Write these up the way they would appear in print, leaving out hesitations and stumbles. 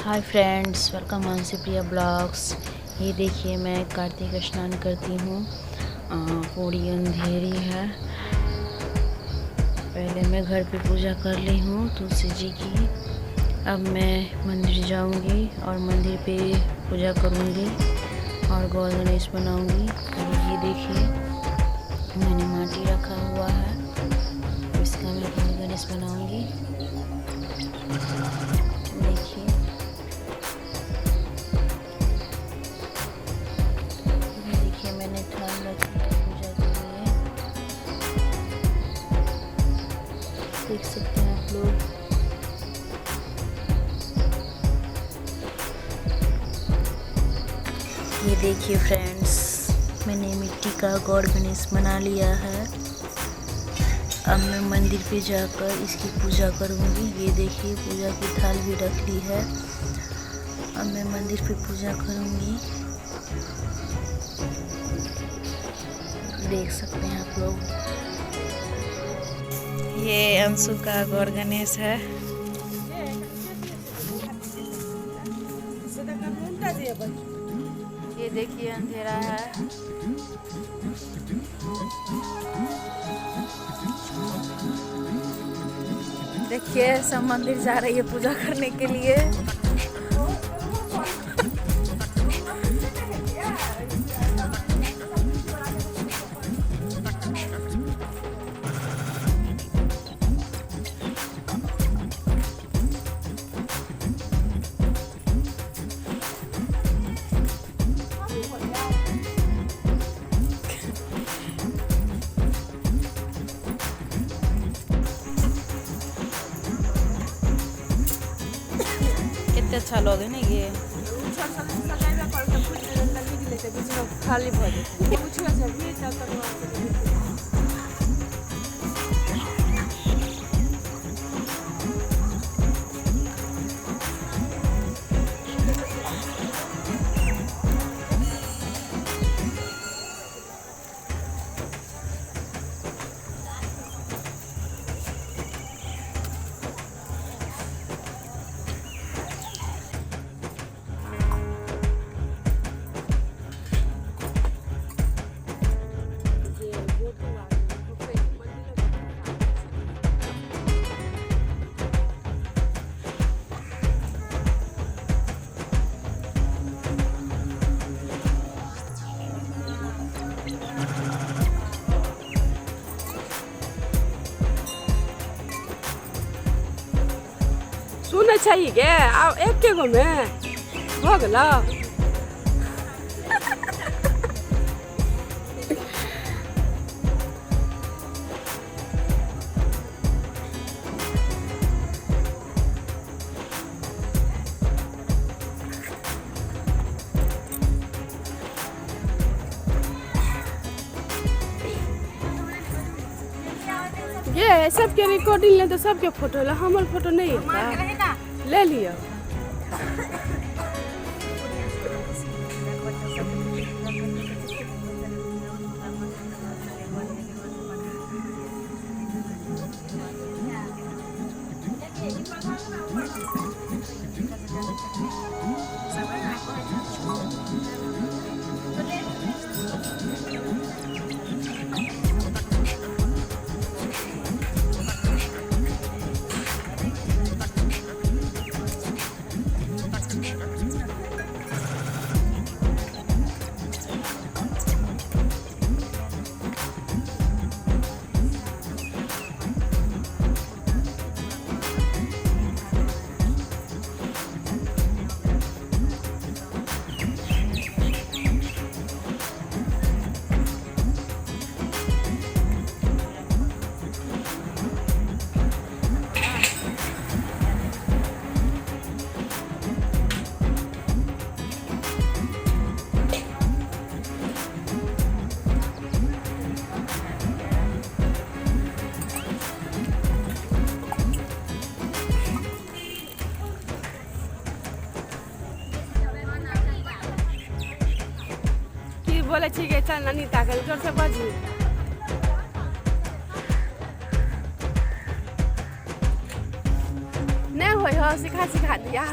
Hi friends, welcome Mansi Priya blogs. ये देखिए, मैं कार्तिक स्नान करती हूँ। पूरी अंधेरी है। पहले मैं घर पे पूजा कर ली हूँ तुलसी जी की। अब मैं मंदिर जाऊँगी और मंदिर पे पूजा करूँगी और गौर गणेश बनाऊँगी। और ये देखिए, मैंने माटी रखा हुआ है, इसका मैं गौर गणेश बनाऊँगी। देखिए देखिए, मैंने थाल रखी है पूजा के लिए। देख सकते हैं आप लोग। ये देखिए फ्रेंड्स, मैंने मिट्टी का गौर गणेश बना लिया है। अब मैं मंदिर पे जाकर इसकी पूजा करूँगी। ये देखिए, पूजा की थाल भी रख ली है। अब मैं मंदिर पे पूजा करूँगी। देख सकते हैं आप लोग। ये अंशु का गौर गणेश है। ये देखिए, अंधेरा है। देखिए, सब मंदिर जा रही है पूजा करने के लिए। कितने अच्छा लोग है ना ये। खाली भऽ जेतै। पूछियो सब सुनै छै गे। आब एके गो मे भऽ गेलौ। गे, सबके रिकॉर्डिंग ले तऽ सबके फोटो ले, हमर फोटो नहि एतै? ले लिअ। की बोलै छी गे? चल नानी ताकल, जोरसँ बाजू। नहि होइ हो, सिखा सिखा दिया।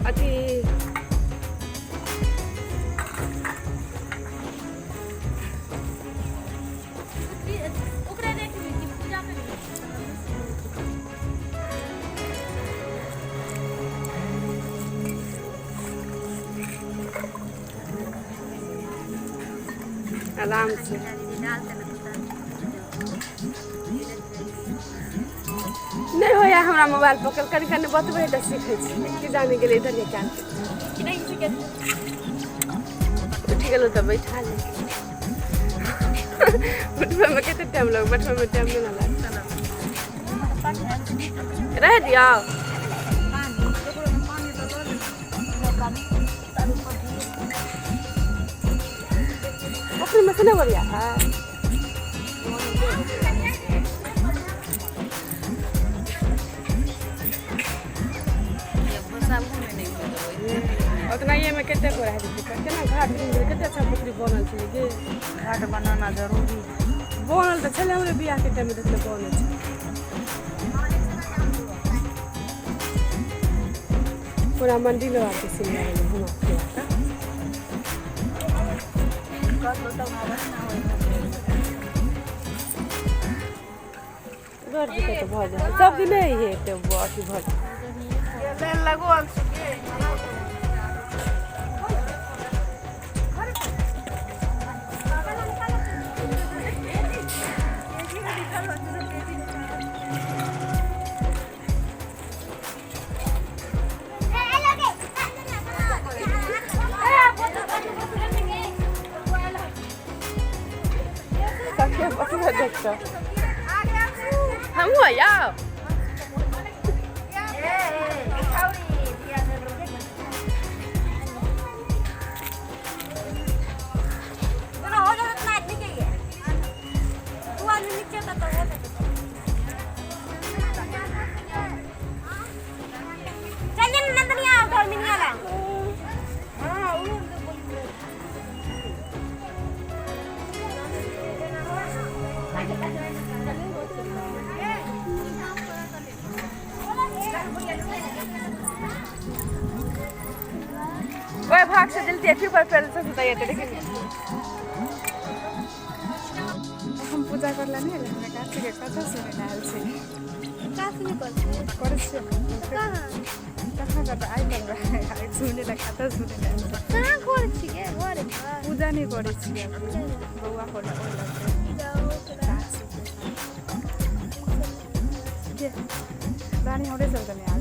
अथी आराम से नहीं होया हमरा मोबाइल पकड़ कनि कनि बतबै तऽ सीखै छी कि जाने गेलै इधर ये क्या उठि गेलहुँ तऽ बैठा ले। उठबैमे कते टाइम लगै, बैठबैमे टाइम नहि ने लागत। रह दियौ। पोखरिमे से नहि बढ़िया है। उतना ये में कते को रह दिक्कत केना घाट बनि गेलै, कते अच्छा पोखरि बनल छलै गे। घाट बनाना जरूरी बनल तऽ छलै, हमरे बियाहके टाइममे देखले बनल छै। पूरा मंदिर आरके सीन रहलै घुमा फिरा कऽ। बड़ दिक्कत भऽ जाइ सब दिन नहि हेतै अथी भऽ जाइ। लगो। सबके बतबे देखतौ हमहूँ आउ। ओए भाग से जल्दी फिर पर पेड़ से सुताइए ते देखिए। हम पूजा करला नहि एलै, हमरा कार्तिक के कथा सुनै लए आयल छै। करै छियै कहाँ करबै, आइ करबै, आइ सुनै लए, कथा सुनै लए आयल छै। पूजा नहि करै छियै, बौआ होला चाची के रानी हमरे सबके नहि।